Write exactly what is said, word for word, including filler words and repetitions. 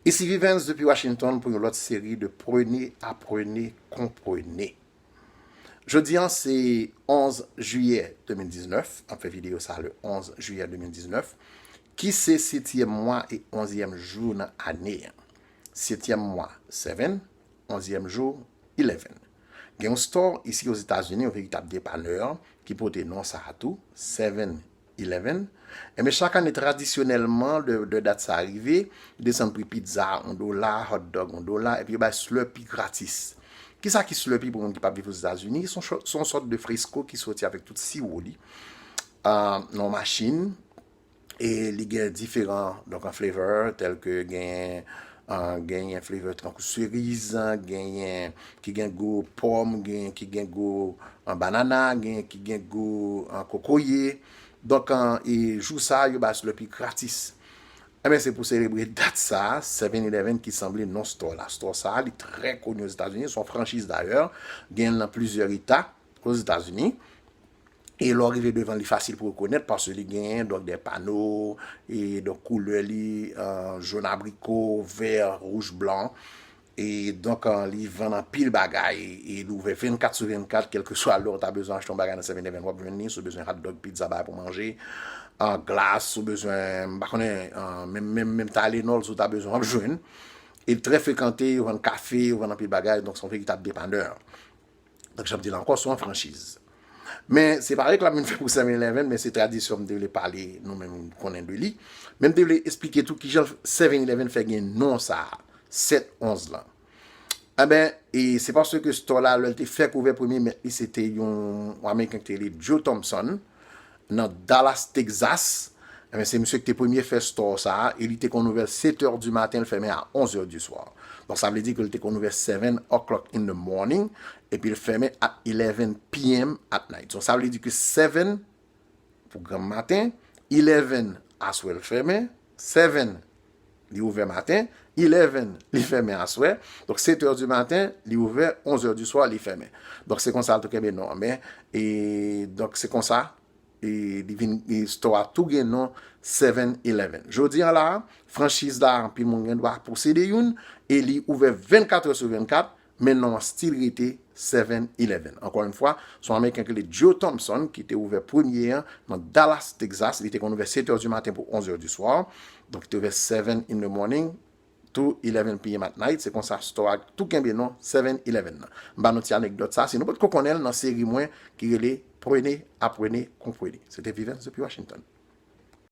Isi Vivens depi Washington pou yon lòt seri de Prenez, Apprenez, Comprenez. Jodi an se onz jiyè de mil diznèf, m ap fè videyo sa le onz jiyè de mil diznèf, ki se setyèm mwa e onzyèm jou nan ane an. Setyèm mwa, seven, onzyèm jou, eleven. Gen yon store isi Ozetazini, yon veritab depanè, ki pote non sa a tou, seven eleven. Enben, chak ane, tradisyonèlman, lè, lè dat sa a rive, yo desann pri pizza yon dola, hot dog yon dola, epi yo bay Slurpee gratis. Kisa ki Slurpee pou moun ki p ap viv Ozetazini? Se yon sòt de fresko ki soti avèk tout siwo li, nan yon machin, e li gen diferan, donk, an flavor, tèlke gen, genyen flavor tankou seriz, genyen ki gen gou pòm, genyen ki gen gou banana, genyen ki gen gou kokoye. Donk, e jou sa a, yo bay Slurpee gratis. Enben, se pou selebre dat sa a, seven eleven ki sanble non store la. Store sa a, li trè koni Ozetazini, se yon franchiz dayè, genyen l nan plizyè eta Ozetazini. E lè w rive devan, li fasil pou rekonèt paske li genyen, donk, de pano, e donk koulè li, jòn, abriko, vè, wouj, blan. E donk, li vann anpil bagay, e li ouvè vennkat sou vennkat, kèlkeswa lè w ta bezwen achte yon bagay nan seven eleven, w ap jwenn li, si w bezwen hot dog, pizza, bagay pou manje, glas, si w bezwen, m pa konnen, menm, menm, menm Tylenol, si w ta bezwen, w ap jwenn. E l trè frekante, yo vann kafe, yo vann anpil bagay, donk se yon veritab depanè. Donk, jan m di la ankò, se yon franchiz. Men, se pa reklam m vin fè pou seven eleven, men se tradisyon m te vle pale, nou menm konnen de li. Men m te vle esplike tou kijan seven eleven fè gen non sa a, sèt onz lan. Enben, e se paske store la, lè l te fèk ouvè, premye mèt li, se te yon, yon Ameriken ki te rele Joe Thompson, nan Dallas, Texas. Enben, se misye ki te premye fè store sa a, e li te konn ouvè sèt è di maten, l fèmen a onz è di swa. Donk, sa vle di ke l te konn ouvè seven o'clock in the morning, epi l fèmen at eleven p.m. at night. Donk, sa vle di ke seven pou granm maten, eleven aswè l fèmen, seven li ouvè maten, eleven li fèmen aswè. Donk, sèt è di maten, li ouvè, onz è di swa, li fèmen. Donk, se konsa l tou kenbe non an. Men, e, donk, se konsa, e, li vin, e, store a tou gen non seven eleven. Jodi an la, franchiz la, anpil moun gen dwa posede youn, e li ouvè vennkat è sou vennkat, men non an still rete seven eleven. Ankò yon fwa, se yon Ameriken ki rele Joe Thompson ki te ouvè premye an nan Dallas, Texas. Li te konn ouvè sèt è di maten pou onz è di swa. Donk, li te ouvè seven in the morning to eleven p.m. at night. Se konsa store a tou kenbe non seven eleven nan. M ba nou ti anekdòt sa. Si nou potko konnen l nan seri mwen ki rele Prenez, Apprenez, Comprenez. Se te Vivens depi Washington.